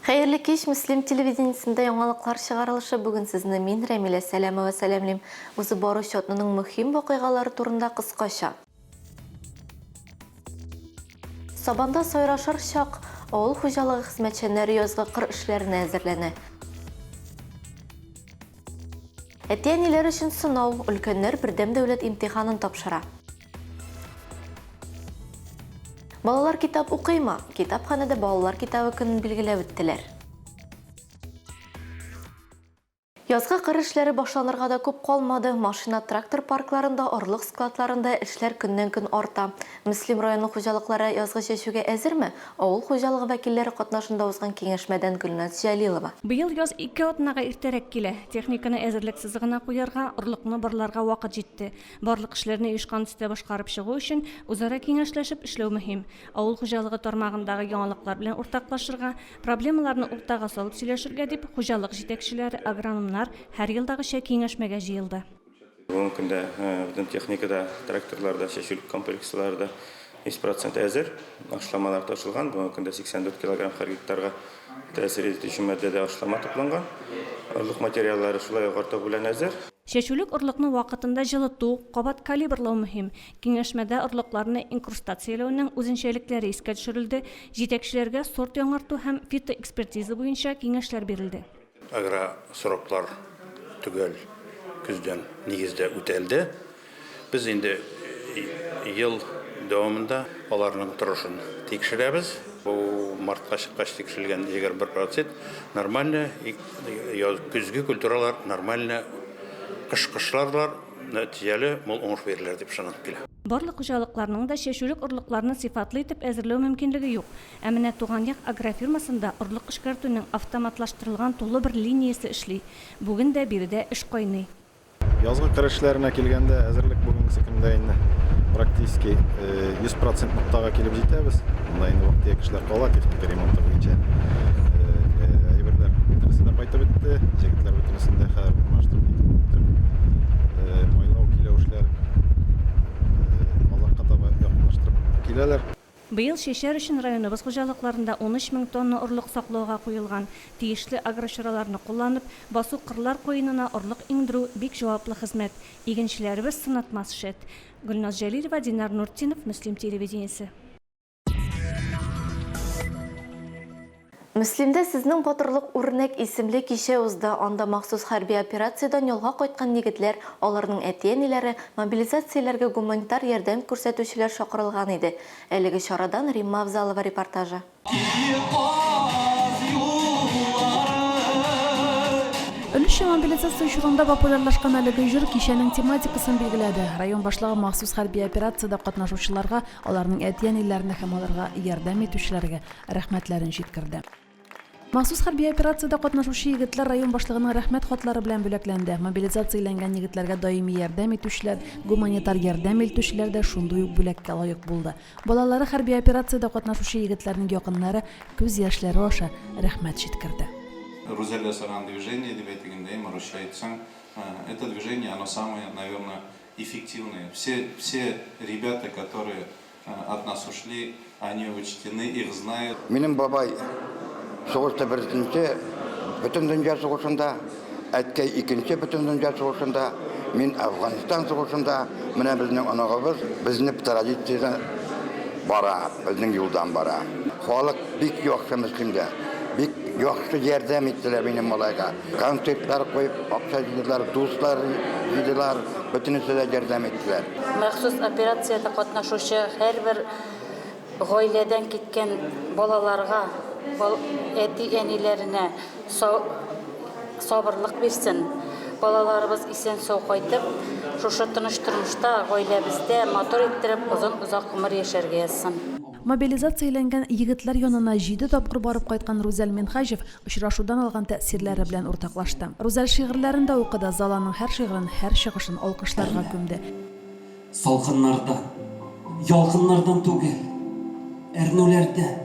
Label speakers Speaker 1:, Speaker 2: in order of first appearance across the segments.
Speaker 1: Хәерле кич, Мөслим телевидениесендә яңалыклар чыгарылышы. Бүген сезне мин, Рәмилә Сәләмова сәламлим. Узып баручы атнаның мөһим вакыйгалары турында кыскача. Сабанда сайрашыр чак, авыл хуҗалыгы хезмәтчәннәре язгы кыр эшләренә әзерләнә. Әти-әниләр өчен сынау, өлкәннәр бердәм дәүләт имтиханын тапшыра. Балалар китап укыймы? Китапханәдә балалар китабы көнен билгеләп үттеләр. Язгы кыр эшләре башланырга да күп калмады. Машина-трактор паркларында, орлык складларында эшләр көннән-көн арта. Мөслим районы хуҗалыклары язгы чәчүгә әзерме? Авыл хуҗалыгы вәкилләре катнашында узган киңәшмәдән Гөлназ Җәлилова.
Speaker 2: Быел яз ике атнага иртәрәк килә. Техниканы әзерлек сызыгына куярга, орлыкны барларга вакыт җитте. Барлык эшләрне оешкан төстә башкарып чыгу өчен, үзара киңәшләшеп эшләү мөһим. Авыл хуҗалыгы тармагындагы яңалыклар белән уртаклашырга, проблемаларны уртага салып сөйләшергә дип, хуҗалык җитәкчеләре, агрономнар һәр елдагыча киңәшмәгә җыелды.
Speaker 3: Бүгенге көндә бөтен техника да, тракторлар да, чәчүлек комплекслары да 100 процент әзер. Ашламалар ташылган. Бүгенге көндә 84 килограмм һәр гектарга тәэсир итүче матдәдә ашлама тупланган. Орлык материаллары шулай ук артыгы белән әзер.
Speaker 2: Чәчүлек орлыкны вакытында җылыту, кабат калибрлау мөһим. Киңәшмәдә орлыкларны инкрустацияләүнең үзенчәлекләре искә төшерелде, җитәкчеләргә сорт яңарту һәм фитоэкспертиза буенча киңәшләр бирелде.
Speaker 4: Агросроклар төгәл көздән нигездә үтәлде. Без инде ел дәвамында аларның торышын тикшерәбез. Бу мартка чыккач тикшерелгән 21 процент нормально, көзге культуралар нормально, кыш кышларлар, нәтиҗәле мул уңыш бирерләр дип ышанасым килә.
Speaker 2: Барлык хуҗалыкларның да чәчүлек орлыкларны сыйфатлы итеп әзерләү мөмкинлеге юк. Ә менә Туган як агрофирмасында орлык эшкәртүнең автоматлаштырылган тулы бер линиясе эшли. Бүген дә биредә эш кайный.
Speaker 5: Язгы кыр эшләренә килгәндә, әзерлек бүгенгесе көндә инде практически 100 процент ноктага килеп җитәбез. Монда инде вак-төяк эшләр кала, техника ремонты буенча әйберләр бөтенесе дә кайтып бетте. Җегетләр бөтенесен дә хәзер урнаштырып китеп бетереп, майлау, көйләү эшләрен азакка таба якынлаштырып киләләр.
Speaker 2: Быел чәчәр өчен районыбыз хуҗалыкларында 13 мең тонна орлык саклауга куелган. Тиешле агрочараларны кулланып, басу-кырлар куенына орлык иңдерү бик җаваплы хезмәт. Игенчеләребез сынатмас, шәт. Гөлназ Җәлилова, Динар Нуртдинов, Мөслим телевидениесе.
Speaker 1: Мөслимдә Сезнең батырлык үрнәк исемле кичә узды. Анда махсус хәрби операциядән ялга кайткан егетләр, аларның әти-әниләре, мобилизацияләргә гуманитар ярдәм күрсәтүчеләр чакырылган иде. Әлеге чарадан Римма Авзалова репортажы.
Speaker 6: Өлешчә мобилизация чорында популярлашкан әлеге җыр кичәнең тематикасын билгеләде. Район башлыгы махсус хәрби операциядә катнашучыларга, аларның әти-әниләренә һәм аларга ярдәм итүчеләргә рәхмәтләрен җиткерде. Махсус хәрби операциядә катнашучы егетләр район башлыгының рәхмәт хатлары белән бүләкләнде. Мобилизацияләнгән егетләргә даими ярдәм итүчеләр, гуманитар ярдәм илтүчеләр дә шундый ук бүләккә лаек булды. Балалары хәрби операциядә катнашучы егетләрнең якыннары күз яшьләре аша рәхмәт җиткерде.
Speaker 7: Рузәл ясаган движение дип әйтик инде, әйме, русча әйтсәң, это движение, оно самое, наверное, эффективное. Все, все ребята, которые От нас ушли, они учтены, их знают.
Speaker 8: Минем бабай сугышта беренче Бөтендөнья сугышында, әткәй икенче Бөтендөнья сугышында, мин Әфганстан сугышында. Менә безнең оныгыбыз безне традициядән бара, безнең юлдан бара. Халык бик яхшы Мөслимдә, бик яхшы ярдәм иттеләр минем малайга. Концертлар куеп, акча җыйдылар, дуслар җыйдылар, бөтенесе дә ярдәм иттеләр.
Speaker 9: Махсус операциядә катнашучы һәрбер гаиләдән киткән балаларга, әти-әниләренә сабырлык бирсен. Балаларыбыз исән-сау кайтып, шушы тыныч тормышта, гаиләбездә матур иттереп озын-озак гомер яшәргә язсын.
Speaker 6: Мобилизацияләнгән егетләр янына җиде тапкыр барып кайткан Рүзәл Минһаҗев очрашудан алган тәэсирләре белән уртаклашты. Рүзәл шигырьләрен дә укыды, зал аның һәр шигырен, һәр чыгышын алкышларга күмде.
Speaker 10: Салкыннардан, ялкыннардан түгел, әрнүләрдән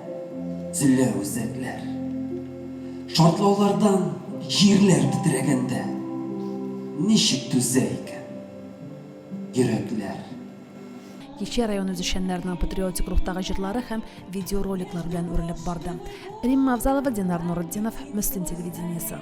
Speaker 10: өзелә үзәкләр. Шартлаулардан җирләр тетрәгәндә, ничек түзә икән йөрәкләр?
Speaker 6: Кичә район үзешчәннәренең патриотик рухтагы җырлары һәм видеороликлар белән үрелеп барды. Римма Авзалова, Динар Нуретдинов, Мөслим телевидениесе.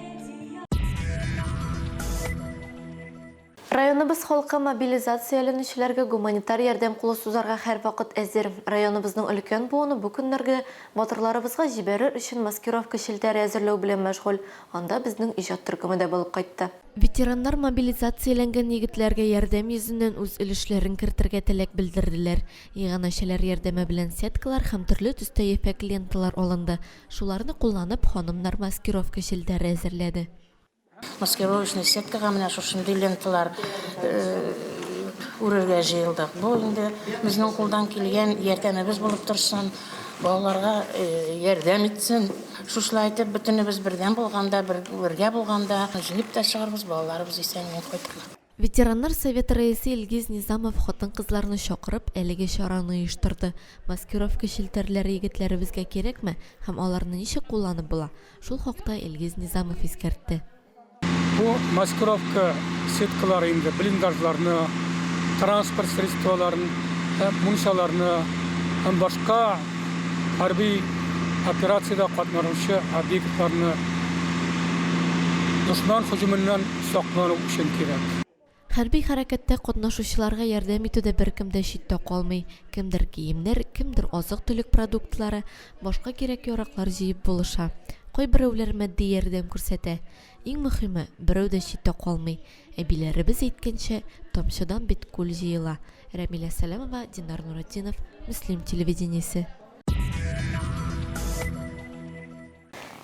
Speaker 1: Районыбыз халкы мобилизацияләнүчеләргә гуманитар ярдәм кулы сузарга һәрвакыт әзер. Районыбызның өлкән буыны бу көннәргә батырларыбызга җибәрер өчен маскировка челтәре әзерләү белән мәшгуль. Анда безнең иҗат төркеме дә булып кайтты. Ветераннар мобилизацияләнгән егетләргә ярдәм йөзеннән үз өлешләрен кертергә теләк белдерделәр. Иганәчеләр ярдәме белән сеткалар һәм төрле төстә ефәк ленталар алынды. Шуларны кулланып, ханымнар маскировка челтәре әзерләде.
Speaker 11: Маскировочный сеткага менә шушындый ленталар үрергә җыелдык. Бу инде безнең кулдан килгән ярдәмебез булып торсын, балаларга ярдәм итсен. Шушылай итеп, бөтенебез бердәм булганда, бергә булганда, җиңеп тә чыгарбыз, балаларыбыз исән-имин кайтырлар.
Speaker 1: Ветераннар советы рәисе Илгиз Низамов хатын-кызларны чакырып, әлеге чараны оештырды. Маскировка челтәрләре егетләребезгә кирәкме һәм аларны ничек кулланып була? Шул хакта Илгиз Низамов искәртте.
Speaker 12: Бу маскировка сеткалары инде блиндажларны, транспорт средстволарын һәм мунчаларны һәм башка хәрби операциядә катнашучы объектларны дошман һөҗүменнән саклану өчен кирәк.
Speaker 1: Хәрби хәрәкәттә катнашучыларга ярдәм итүдә беркем дә читтә калмый. Кемдер киемнәр, кемдер азык-төлек продуктлары, башка кирәк-яраклар җыеп булыша. Кайберәүләр матди ярдәм күрсәтә. Иң мөхиме, берәү дә читтә калмый. Әбиләребез әйткәнчә, тамчыдан бит күл җыела. Рәмилә Сәләмова, Динар Нуратдинов, Мөслим телевидениесе.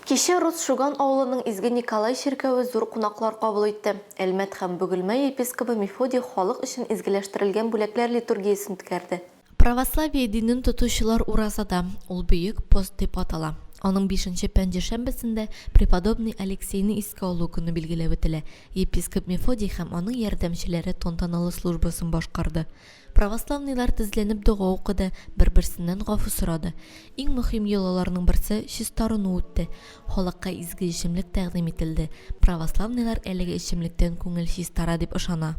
Speaker 1: Кичә Рус Шуган авылының Изге Николай чиркәве зур кунаклар кабул итте. Әлмәт һәм Бөгелмә епискобы Мефодий халык өчен изгеләштерелгән бүләкләр литургиясен үткәрде. Православие динен тотучылар уразада, ул Бөек пост дип атала. Аның бишенче пәнҗешәмбесендә преподобный Алексейны искә алу көне билгеләп үтелә. Епископ Мефодий һәм аның ярдәмчеләре тантаналы службасын башкарды. Православныйлар тезләнеп дога укыды, бер-берсеннән гафу сорады. Иң мөһим йолаларның берсе, чистарыну үтте. Халыкка изге эчемлек тәкъдим ителде. Православныйлар әлеге эчемлектән күңел чистара дип ышана.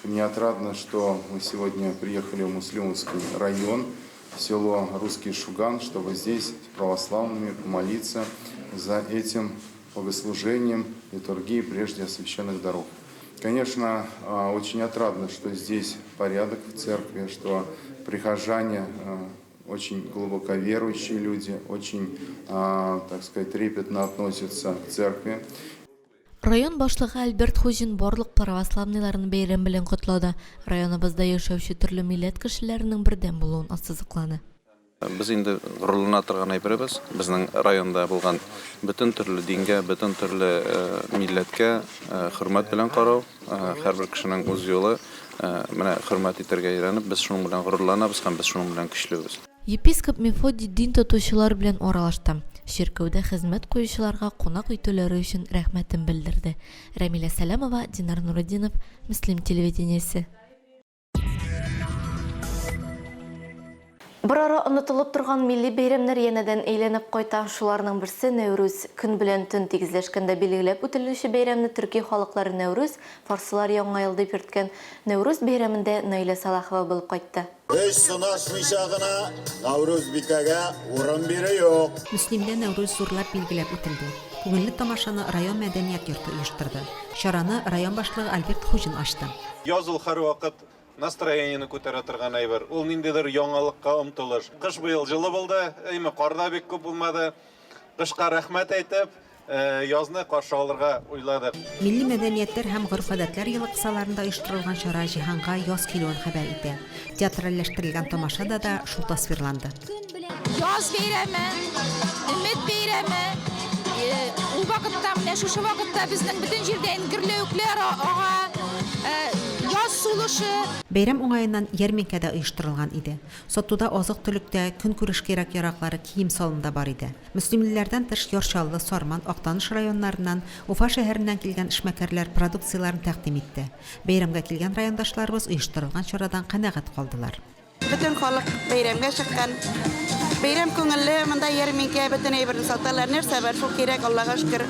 Speaker 13: Мне отрадно, что мы сегодня приехали в Муслюмовский район, в село Русский Шуган, чтобы здесь с православными помолиться за этим богослужением литургии прежде освященных даров. Конечно, очень отрадно, что здесь порядок в церкви, что прихожане очень глубоко верующие люди, очень, так сказать, трепетно относятся к церкви.
Speaker 1: Район башлыгы Альберт Хуҗин барлык православныйларны бәйрәм белән котлады, районыбызда яшәүче төрле милләт кешеләренең бердәм булуын ассызыклады.
Speaker 7: Без инде горурлана торган әйберебез, безнең районда булган бөтен төрле дингә, бөтен төрле милләткә хөрмәт белән карау, һәрбер кешенең үз юлы, менә хөрмәт итәргә өйрәнеп, без шуның белән горурланабыз һәм без шуның белән көчлебез.
Speaker 1: Епископ Мефодий дин тотучылар белән аралашты, чиркәүдә хезмәт куючыларга кунак итүләре өчен рәхмәтен белдерде. Рәмилә Сәләмова, Динар Нуретдинов, Мөслим телевидениесе. Берара онытылып торган милли бәйрәмнәр янәдән әйләнеп кайта. Шуларның берсе, Нәүрүз. Көн белән төн тигезләшкәндә билгеләп үтелүче бәйрәмне төрки халыклар Нәүрүз, фарсылар Яңа ел дип йөрткән. Нәүрүз бәйрәмендә Наилә Сәлахова булып кайтты.
Speaker 14: Көч сынашмыйча гына Нәүрүзбикәгә урын бирү юк.
Speaker 15: Мөслимдә Нәүрүз зурлап билгеләп үтелде. Күңелле тамашаны район мәдәният йорты оештырды. Чараны район башлыгы Альберт Хуҗин ачты.
Speaker 7: Яз ул һәрвакыт настроениене күтәрә торган әйбер. Ул ниндидер яңалыкка омтылыш. Кыш быел җылы булды, әйме, кар да бик күп булмады. Кышка рәхмәт әйтеп, язны каршы алырга уйладык.
Speaker 15: Милли мәдәниятләр һәм гореф-гадәтләр елы кысаларында оештырылган чара җиһанга яз килүен хәбәр итә. Театральләштерелгән тамашада да шул тасвирланды.
Speaker 16: Яз бәйрәме, өмет бәйрәме. Ул вакытта, менә шушы вакытта безнең бөтен җирдән гөрләвекләр ага, яз сулышы.
Speaker 15: Бәйрәм уңаеннан ярминкә дә оештырылган иде. Сатуда азык-төлек тә, көнкүреш кирәк-яраклары, кием-салым да бар иде. Мөслимлеләрдән тыш Яр Чаллы, Сарман, Актаныш районнарыннан, Уфа шәһәреннән килгән эшмәкәрләр продукцияләрен тәкъдим итте. Бәйрәмгә килгән райондашларыбыз оештырылган чарадан канәгать калдылар.
Speaker 17: Бөтен халык бәйрәмгә чыккан. Бәйрәм күңелле, монда ярминкә, бөтен әйберне саталар, нәрсә бар, шул кирәк, Аллага шөкер.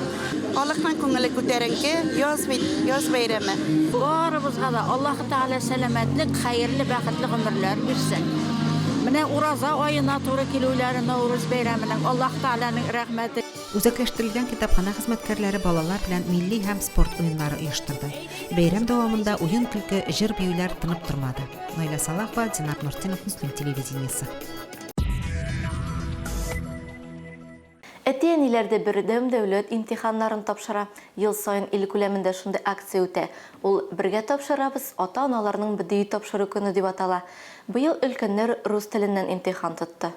Speaker 17: Халыкның күңеле күтәренке, яз бит, яз бәйрәме.
Speaker 18: Барыбызга да Аллаһы Тәгалә сәламәтлек, хәерле, бәхетле гомерләр бирсен. Менә ураза аена туры килүләре Нәүрүз бәйрәменең, Аллаһы Тәгаләнең рәхмәте.
Speaker 15: Үзәкләштерелгән китапханә хезмәткәрләре балалар белән милли һәм спорт уеннары оештырды. Бәйрәм дәвамында уен-көлке, җыр-биюләр тынып тормады. Наилә Салахова, Динар Нуртдинов, Мөслим телевидениесе.
Speaker 1: Әти-әниләр дә бердәм дәүләт имтиханнарын тапшыра. Ел саен ил күләмендә шундый акция үтә. Ул Бергә тапшырабыз, ата-аналарның БДИ тапшыру көне дип атала. Быел өлкәннәр рус теленнән имтихан тотты.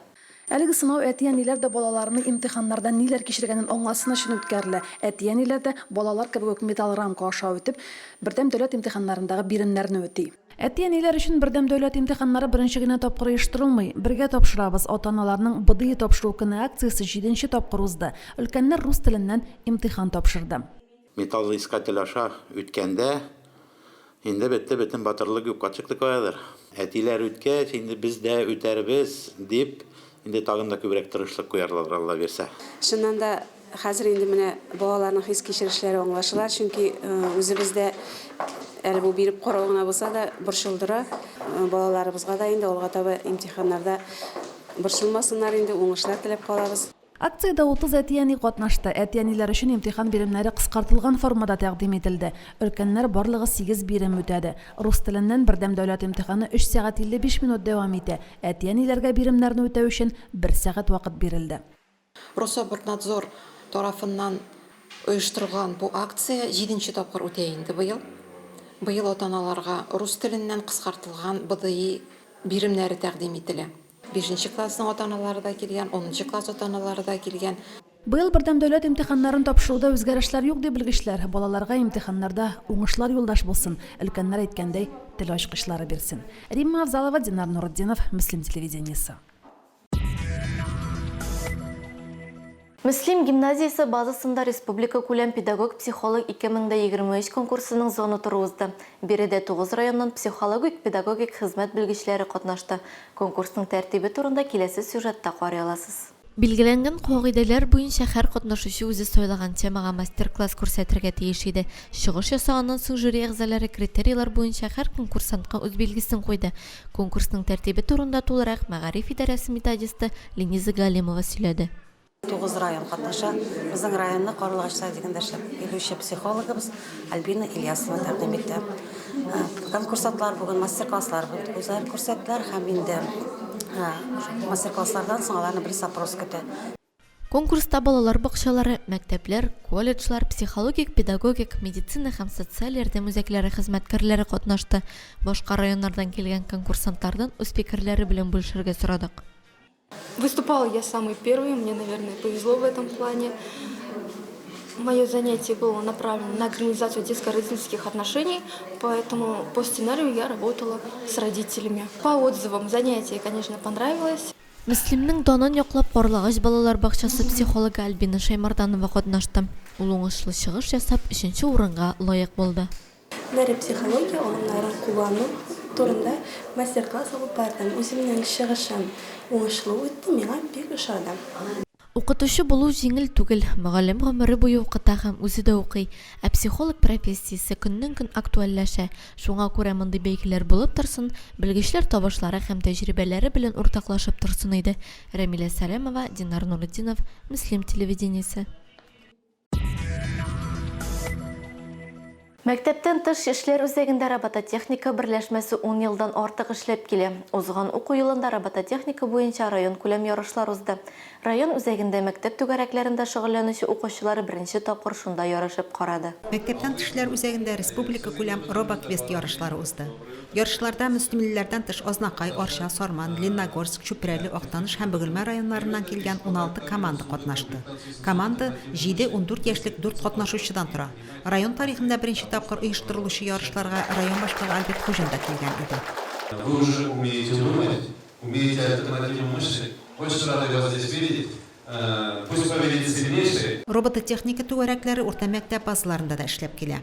Speaker 6: Әлеге сынау әти-әниләр дә балаларының имтиханнарда ниләр кичергәнен аңласын өчен үткәрелә. Әти-әниләр дә, балалар кебек үк металл рамка аша үтеп, Бердәм дәүләт имтиханнарындагы биремнәрне үти. Әти-әниләр өчен Бердәм дәүләт имтиханнары беренче генә тапкыр оештырылмый. Бергә тапшырабыз, ата-аналарның БДИ тапшыру көне акциясе җиденче тапкыр узды. Өлкәннәр рус теленнән имтихан тапшырды.
Speaker 4: Металлоискатель аша үткәндә, инде бетте, бөтен батырлык юкка чыкты каядыр. Әтиләр үткәч, инде без дә үтәрбез, дип, инде тагын да күбрәк тырышлык куярлар, Алла бирсә.
Speaker 19: Чыннан да, хәзер инде менә балаларның хис-кичерешләре аңлашыла, чөнки үзебез дә, әле бу биреп карау гына булса да, борчылдыра. Балаларыбызга да инде алга таба имтиханнарда борчылмасыннар инде, уңышлар теләп калабыз.
Speaker 6: Акциядә 30 әти-әни катнашты. Әти-әниләр өчен имтихан биремнәре кыскартылган формада тәкъдим ителде. Өлкәннәр барлыгы сигез бирем үтәде. Рус теленнән бердәм дәүләт имтиханы өч сәгать 55 минут дәвам итә. Әти-әниләргә биремнәрне үтәү өчен бер сәгать вакыт бирелде.
Speaker 20: Рособрнадзор тарафыннан оештырылган бу акция җиденче тапкыр үтә инде быел. Быел ата-аналарга рус теленнән кыскартылган БДИ биремнәре тәкъдим ителә. Бишенче классның ата-аналары да килгән, унынчы класс ата-аналары да килгән.
Speaker 6: Быел бердәм дәүләт имтиханнарын тапшыруда үзгәрешләр юк, ди белгечләр. Балаларга имтиханнарда уңышлар юлдаш булсын, өлкәннәр әйткәндәй, тел ачкычлары бирсен. Римма Авзалова, Динар Нуретдинов, Мөслим телевидениесе.
Speaker 1: Мөслим гимназиясе базасында республикакүләм Педагог-психолог 2023 конкурсының зона туры узды. Биредә тугыз районнан психологик-педагогик хезмәт белгечләре катнашты. Конкурсның тәртибе турында киләсе сюжетта карый аласыз. Билгеләнгән кагыйдәләр буенча һәр катнашучы үзе сайлаган темага мастер-класс күрсәтергә тиеш иде. Чыгыш ясаганнан соң жюри әгъзалары критерийлар буенча һәр конкурсантка үз билгесен куйды. Конкурсның тәртибе турында тулырак мәгариф идарәсе методисты Лениза Галимова сөйләде.
Speaker 21: Тугыз район катнаша. Безнең районны Карлыгач садигында эшләп килүче психологыбыз Альбина Ильясова тәкъдим итә. Конкурсантлар бүген мастер-класслар үзләре күрсәттеләр һәм инде мастер-класслардан соң аларны блиц-опрос көтә.
Speaker 1: Конкурста балалар бакчалары, мәктәпләр, колледжлар, психологик, педагогик, медицина һәм социаль ярдәм үзәкләре хезмәткәрләре катнашты. Башка районнардан килгән конкурсантлардан үз фикерләре белән бүлешергә сорадык.
Speaker 22: Выступала я самый первый, мне, наверное, повезло в этом плане. Мое занятие было направлено на гармонизацию детско-родительских отношений, поэтому по сценарию я работала с родителями. По отзывам занятие, конечно, понравилось.
Speaker 1: Мөслимнең данын яклап Карлыгач балалар бакчасы психологы Альбина Шәймарданова катнашты. Ул уңышлы чыгыш ясап, өченче урынга лаек булды.
Speaker 23: Нейропсихология алымнарын куллану турында мастер-класс алып бардым. Үземнең чыгышым уңышлы үтте, миңа бик ошады.
Speaker 1: Укытучы булу җиңел түгел. Мөгаллим гомере буе укыта һәм үзе дә укый. Ә психолог профессиясе көннән-көн актуальләшә. Шуңа күрә мондый бәйгеләр булып торсын, белгечләр табышлары һәм тәҗрибәләре белән уртаклашып торсын иде. Рәмилә Сәләмова, Динар Нуретдинов, Мөслим телевидениесе. Мәктәптән тыш эшләр үзәгендә робототехника берләшмәсе ун елдан артык эшләп килә. Узган уку елында робототехника буенча районкүләм ярышлар узды. Район үзәгендә мәктәп түгәрәкләрендә шөгыльләнүче укучылар беренче тапкыр шунда ярышып карады.
Speaker 15: Мәктәптән тыш эшләр үзәгендә республикакүләм РобоКвест ярышлары узды. Ярышларда мөслимлеләрдән тыш Азнакай, Арча, Сарман, Лениногорск, Чүпрәле, Актаныш һәм Бөгелмә районнарыннан килгән 16 команда катнашты. Команда җиде-ундүрт яшьлек дүрт катнашучыдан тора. Район тарихында беренче тапкыр оештырылучы ярышларга район башлыгы Альберт Хуҗин да килгән иде.
Speaker 7: Вы уже умеете думать, умеете альтернативно мыслить. Очень рады вас здесь видеть. Пусть победит сильнейший.
Speaker 15: Робототехника түгәрәкләре урта мәктәп базаларында да эшләп килә.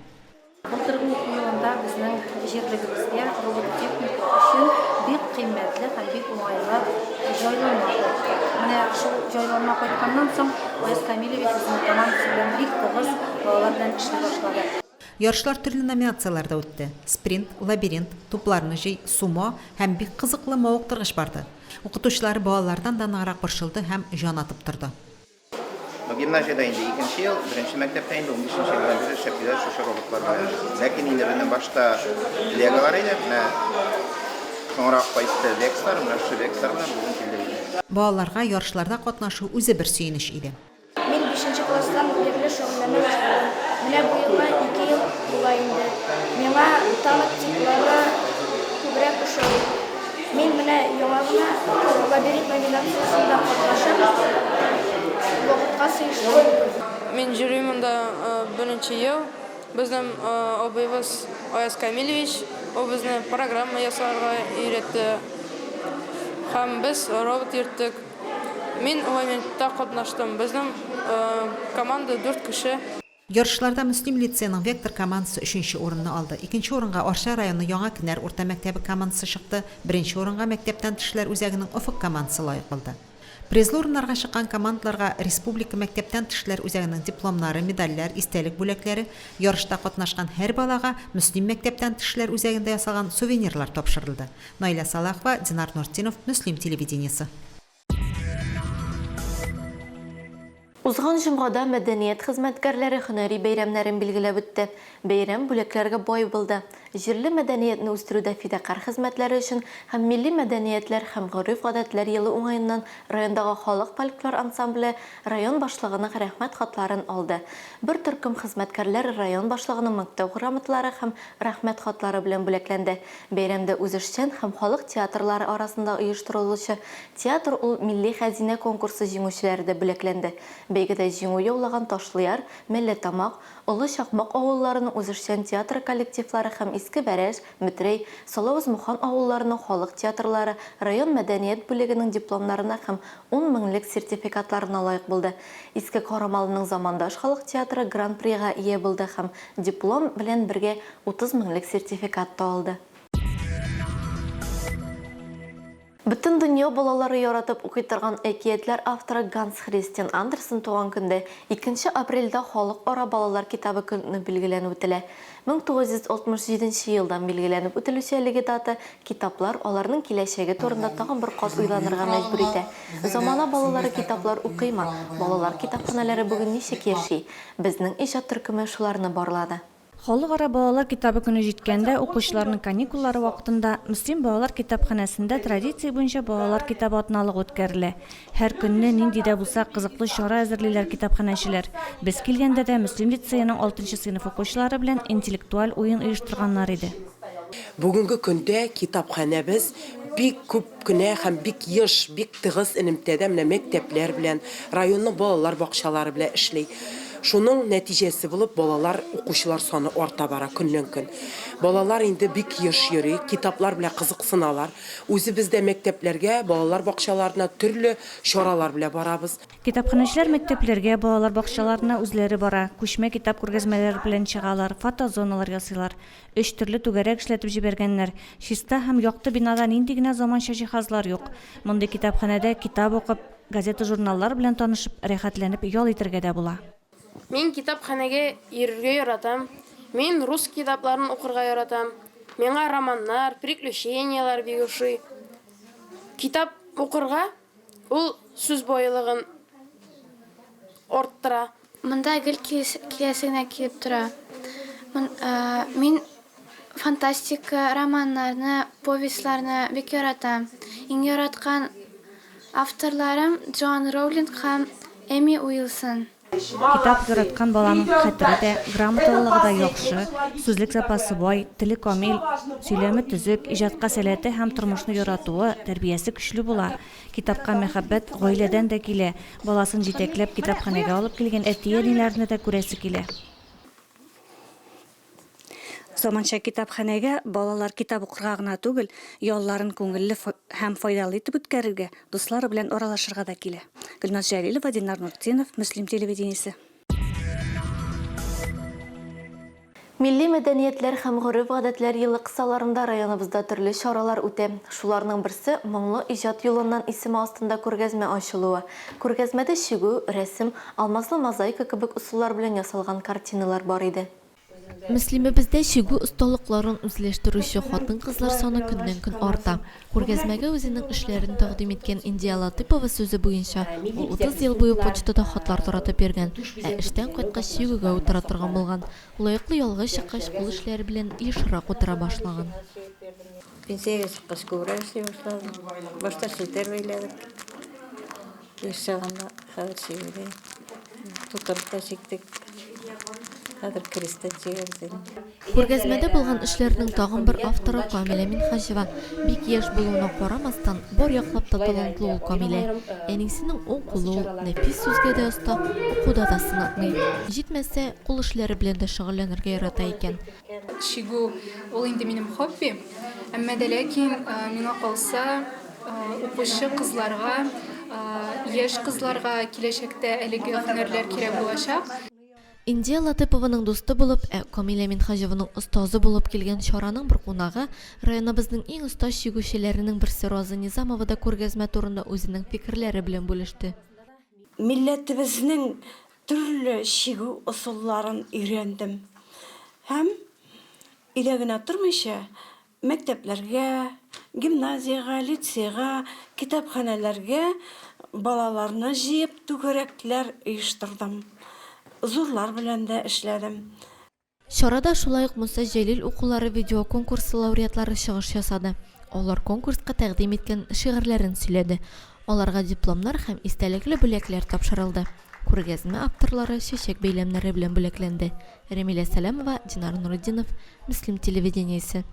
Speaker 24: Былтыргы уку елында безнең җирлегебезгә робототехника өчен бик кыйммәтле һәм бик уңайлы җайланма кайтты. Шул җайланма кайтканнан соң, Аяз Камилевич үзенең командасы белән бик тыгыз балалар белән эшли башлады.
Speaker 15: Ярышлар төрле номинацияләрдә үтте, спринт, лабиринт, тупларны җый, сумо һәм бик кызыклы мавыктыргыч барды. Укытучылары балалардан да ныграк борчылды һәм җан атып торды.
Speaker 2: Ну, гимназиядә инде икенче ел, беренче мәктәптә инде унбишенче елдан бирле эшләп киләбез шушы роботлар белән. Ләкин инде безнең башта леголар иде, менә соңрак кайтты векслар, менә шушы векслар белән бүген килдек инде.
Speaker 15: Балаларга ярышларда катнашу үзе бер сөенеч иде.
Speaker 3: Мин бишенче класстан бирле шөгыльләнә башладым. Менә бу елга ике ел була инде. Миңа танк типлары күбрәк ошый. Мин менә яңа гына Лабиринт номинациясендә катнашып, вакытка сыештым.
Speaker 5: Мин йөрим монда беренче ел. Безнең абыебыз Аяз Камилевич, ул безне программа ясарга өйрәтте. Һәм без робот йөрттек. Мин лабиринтта катнаштым. Безнең команда дүрт кеше.
Speaker 15: Ярышларда Мөслим лицееның Вектор командасы өченче урынны алды. Икенче урынга Арча районы Яңа Кенәр урта мәктәбе командасы чыкты, беренче урынга мәктәптән тыш эшләр үзәгенең Офык командасы лаек булды. Призлы урыннарга чыккан командаларга республика мәктәптән тыш эшләр үзәгенең дипломнары, медальләр, истәлек бүләкләре, ярышта катнашкан һәр балага Мөслим мәктәптән тыш эшләр үзәгендә ясалган сувенирлар тапшырылды. Наилә Салахова, Динар Нуртдинов, Мөслим телевидениесе.
Speaker 1: Узган җомгада мәдәният хезмәткәрләре һөнәри бәйрәмнәрен билгеләп үтте. Бәйрәм бүләкләргә бай булды. Җирле мәдәниятне үстерүдә фидакарь хезмәтләре өчен һәм Милли мәдәниятләр һәм гореф-гадәтләр елы уңаеннан райондагы халык фольклор ансамбле район башлыгының Рәхмәт хатларын алды. Бер төркем хезмәткәрләр район башлыгының Мактау грамоталары һәм Рәхмәт хатлары белән бүләкләнде. Бәйрәмдә үзешчән һәм халык театрлары арасында оештырылучы Театр ул милли хәзинә конкурсы җиңүчеләре дә бүләкләнде. Бәйгедә җиңү яулаган Ташлыяр, Мәлләтамак, Олы Чакмак авылларының үзешчән театры коллективлары һәм Иске Бәрәж, Метрәй, Салавыз-Мухан авылларының халык театрлары район мәдәният бүлегенең дипломнарына һәм ун меңлек сертификатларына лаек булды. Иске Карамалының Замандаш халык театры Гран-прига ия булды һәм диплом белән бергә 30 меңлек сертификат та алды. Бөтен дөнья балалары яратып укый торган әкиятләр авторы Ганс Христиан Андерсен туган көндә, икенче апрельдә Халыкара балалар китабы көне билгеләнеп үтелә. 1967 нче елдан билгеләнеп үтелүче әлеге дата китаплар, аларның киләчәге турында тагын бер кат уйланырга мәҗбүр итә. Замана балалары китаплар укыймы? Балалар китапханәләре бүген ничек яши? Безнең иҗат төркеме шуларны барлады.
Speaker 8: Халыкара балалар китабы көне җиткәндә, укучыларның каникуллары вакытында Мөслим балалар китапханәсендә традиция буенча балалар китабы атналыгы үткәрелә. Һәр көнне нинди дә булса кызыклы чара әзерлиләр китапханәчеләр. Без килгәндә дә Мөслим лицееның алтынчы сыйныф укучылары белән интеллектуаль уен оештырганнар иде.
Speaker 25: Бүгенге көндә китапханәбез бик күп кенә һәм бик еш, бик тыгыз элемтәдә менә мәктәпләр белән, районның балалар бакчалары белән эшли. Шуның нәтиҗәсе булып балалар, укучылар саны арта бара көннән-көн. Балалар инде бик еш йөри, китаплар белән кызыксыналар. Үзебез дә мәктәпләргә, балалар бакчаларына төрле чаралар белән барабыз.
Speaker 8: Китапханәчеләр мәктәпләргә, балалар бакчаларына үзләре бара, күчмә китап күргәзмәләре белән чыгалар, фотозоналар ясыйлар. Өч төрле түгәрәк эшләтеп җибәргәннәр. Чиста һәм якты бинада нинди генә заманча җиһазлар юк. Мондый китапханәдә китап укып, газета-журналлар белән танышып, рәхәтләнеп ял итәргә дә була.
Speaker 5: Мин китапханәгә йөрергә яратам. Мин рус китапларын укырга яратам. Миңа романнар, приключениелар бик ошый. Китап укырга ул сүз байлыгын арттыра.
Speaker 26: Монда гел киләсе генә килеп тора. Мин фантастика романнарны, повестьларны бик яратам. Иң яраткан авторларым Джоан Роулинг һәм Эми Уилсон.
Speaker 8: Китап яраткан баланың хәтере дә, грамоталылыгы да яхшы, сүзлек запасы бай, теле камил, сөйләме төзек, иҗатка сәләте һәм тормышны яратуы, тәрбиясе көчле була. Китапка мәхәббәт гаиләдән дә килә. Баласын җитәкләп китапханәгә алып килгән әти-әниләрне дә күрәсе килә.
Speaker 27: Заманча китапханәгә балалар китап укырга гына түгел, ялларын күңелле һәм файдалы итеп үткәрергә, дуслары белән аралашырга да килә. Гөлназ Җәлилова, Динар Нуртдинов, Мөслим телевидениесе.
Speaker 1: Милли мәдәниятләр һәм гореф-гадәтләр елы кысаларында районыбызда төрле чаралар үтә. Шуларның берсе, Моңлы иҗат юлыннан исеме астында күргәзмә ачылуы. Күргәзмәдә чигү, рәсем, алмазлы мозаика кебек ысуллар белән ясалган картиналар бар иде. Мөслимебездә чигү осталыкларын үзләштерүче хатын-кызлар саны көннән-көн арта. Күргәзмәгә үзенең эшләрен тәкъдим иткән Индия Латыйпова сүзе буенча, ул 30 ел буе почтада хатлар таратып йөргән, ә эштән кайткач чигүгә утыра торган булган. Лаеклы ялга чыккач, кул эшләре белән ешрак утыра башлаган.
Speaker 9: Пенсиягә чыккач күбрәк эшли башладым. Башта челтәр бәйләдек. Яшь чагында, хәзер чигүдә. Тутырып та чиктек. Хәзер крестта чигәбез инде.
Speaker 1: Күргәзмәдә булган эшләрнең тагын бер авторы Камилә Минһаҗева. Бик яшь булуына карамастан, бар яклап та талантлы ул Камилә. Әнисенең уң кулы ул, нәфис сүзгә дә оста, укуда да сынатмый. Җитмәсә, кул эшләре белән дә шөгыльләнергә ярата икән.
Speaker 10: Чигү, ул инде минем хобби. Әмма дә ләкин, миңа калса, укучы кызларга, яшь кызларга киләчәктә әлеге һөнәрләр кирәк булачак.
Speaker 1: Индия Латыпованың дусты булып, ә Камилә Минһаҗеваның остазы булып килгән чараның бер кунагы, районыбызның иң оста чигүчеләренең берсе Роза Низамова да күргәзмә турында үзенең фикерләре белән бүлеште.
Speaker 11: Милләтебезнең төрле чигү ысулларын өйрәндем һәм өйдә генә тормыйча, мәктәпләргә, гимназиягә, лицейга, китапханәләргә балаларны җыеп түгәрәкләр оештырдым. Зурлар белән дә эшләдем.
Speaker 1: Чарада шулай ук Муса Җәлил укулары видеоконкурсы лауреатлары чыгыш ясады. Алар конкурска тәкъдим иткән шигырьләрен сөйләде. Аларга дипломнар һәм истәлекле бүләкләр тапшырылды. Күргәзмә авторлары чәчәк бәйләмнәре белән бүләкләнде. Рәмилә Сәләмова, Динар Нуретдинов, Мөслим телевидениесе.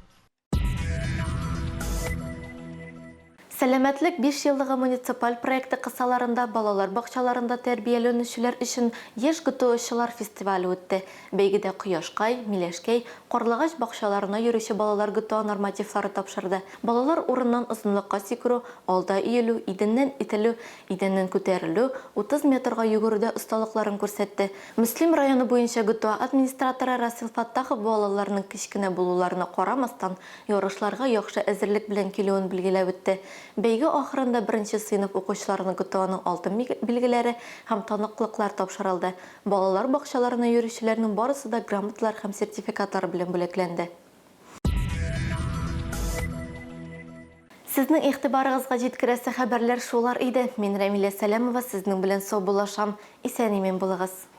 Speaker 1: Сәламәтлек бишьеллыгы муниципаль проекты кысаларында балалар бакчаларында тәрбияләнүчеләр өчен Яшь ГТОчылар фестивале үтте. Бәйгедә Кояшкай, Миләшкәй, Карлыгач бакчаларына йөрүче балалар ГТО нормативлары тапшырды. Балалар урыннан озынлыкка сикерү, алда иелү, идәннән этелү, идәннән күтәрелү, 30 метрга йөгерүдә осталыкларын күрсәтте. Мөслим районы буенча ГТО администраторы Расил Фәттахов балаларның кечкенә булуларына карамастан, ярышларга яхшы әзерлек белән килүен билгеләп үтте. Бәйге ахырында беренче сыйныф укучыларына ГТОның алтын билгеләре һәм таныклыклар тапшырылды. Балалар бакчаларына йөрүчеләрнең барысы да грамоталар һәм сертификатлар белән бүләкләнде. Сезнең игътибарыгызга җиткерәсе хәбәрләр шулар иде. Мин Рәмилә Сәләмова сезнең белән саубуллашам. Исән-имин булыгыз.